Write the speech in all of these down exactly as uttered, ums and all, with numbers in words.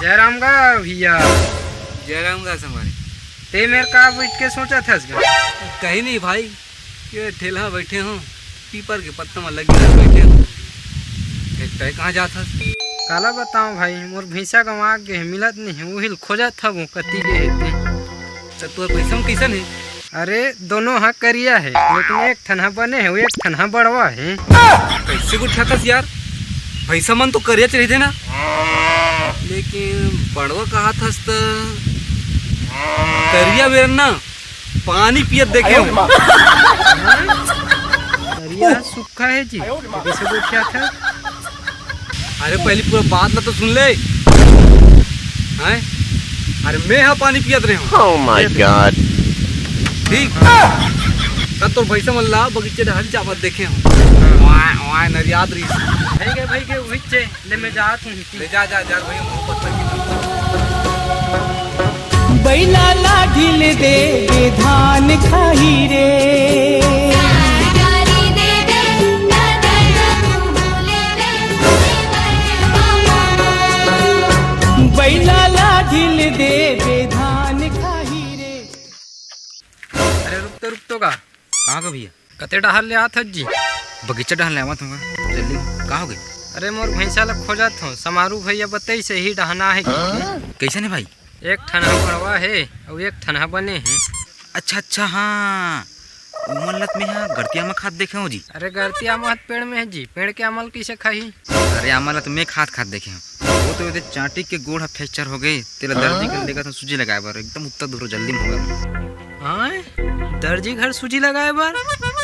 जय राम गा भैया। जय राम गा संगवारी। ते मेर का बैठ के सोचत हस गा? कहीं नहीं भाई, ये ठेला बैठे हो, पीपर के पत्ता में लग गया बैठे हो। ते तय कहाँ जात हस? काला बताऊं भाई, मोर भैंसा गंवा गे हे, मिलत नहीं हे, उहिल खोजत हवं कति गे हे ते। त तोर भैंसा मन कइसन हे? अरे, दोनों ह करिया हे, लेकिन एक ठन ह बने हे, एक ठन ह बड़वा हे। कइसे गोठियाथस यार? भैंसा मन तो करिया च रहिथे ना, लेकिन बड़वा कहाथस त करिया बेरन ना पानी पियत देखे हो। करिया सुक्खा हे जी, कइसे गोठियाथस? अरे पहली पूरा बात ला तो सुन ले। हैं? अरे मैं हा पानी पियत रहे हूँ। Oh my God। ठीक। तब तोर भैंसा मन ला बगीचे डहर जावत देखे हूँ। वाह, वाह, नरियात रहीस। भाई गे, भाई गे, उहिच हे। ले मैं जात हूँ। ले जा, जा, जा भाई, हम पत्ता की। बैला ला ढील देबे धान खाही रे। बैला ला ढील देबे धान खाही रे। अरे रुक तो, रुक तो गा। कहाँ का भैया? कते डहर ले आत हस जी? बगीचा डहर ले आवत हूँ। जल्दी, का हो गई? अरे मोर भैंसा ला खोजत हूँ, समारू भैया बताइस हे इही डहना हे कि। कइसन हे भाई? एक ठन ह बड़वा हे अउ एक ठन ह बने हे। अच्छा, अच्छा, हाँ, ओमन ला त मैं हा गरतिया म खात देखे हूँ जी। अरे गरतिया म त पेड़ में हे जी, पेड़ के आमा ल कइसे खाही? अरे आमा ला त मैं खात खात देखे हूँ। वो तो एदे चांटी के गोड़ ह fracture हो गए, तेला दर्जी कर लेगत हूँ सूजी लगाए बर, एकदम उत्ता दूर जल्दी में होगा। हाँ, दर्जी घर सूजी लगाए बर?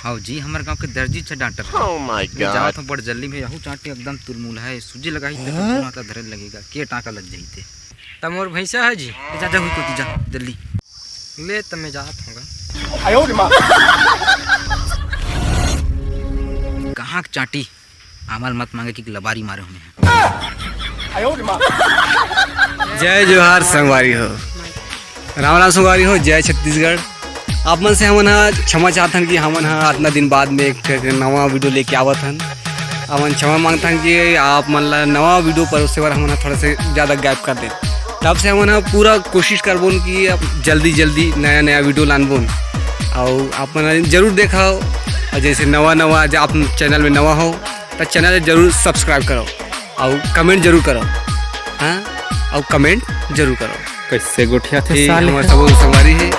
हाँ जी, हमर गांव के दर्जी अच्छा डॉक्टर हे। Oh my मैं God। जावत हूँ बड़ जल्दी में, यहू चांटी एकदम तुलमुल हे, सूजी लगाही त हाँ? दोनों हाथ ला धरे लगेगा, के टाका लग जाही ते। त मोर भैंसा हे जी। ले जा, जा, हुई कोती जा, जल्दी। ले त मैं जात हूँ गा। कहाँ के चांटी? आमा ल मत मांगे कि लबारी मारे हूँ मैं। जय जोहार संगवारी हो, राम राम संगवारी हो, जय छत्तीसगढ़। आप मन से हमन ह क्षमा चाहत हन कि हमन ह अतना दिन बाद में एक ठे नवा video लेके आवत हन। हमन क्षमा मांगत हन कि आप मन ला नवा video परोसे बर हमन ह थोड़ा से ज्यादा gap कर देन। तब से हमन ह पूरा कोशिश करबोन कि अब जल्दी जल्दी नया नया video लानबोन। अउ आप मन ह जरूर देखव, अउ जैसे नवा नवा, आज आप channel में नवा हो, त channel जरूर subscribe करो, अउ comment जरूर करो। हाँ, अउ comment जरूर करो। कइसे गोठियाथे ये साले? हमर सबो संगवारी हे।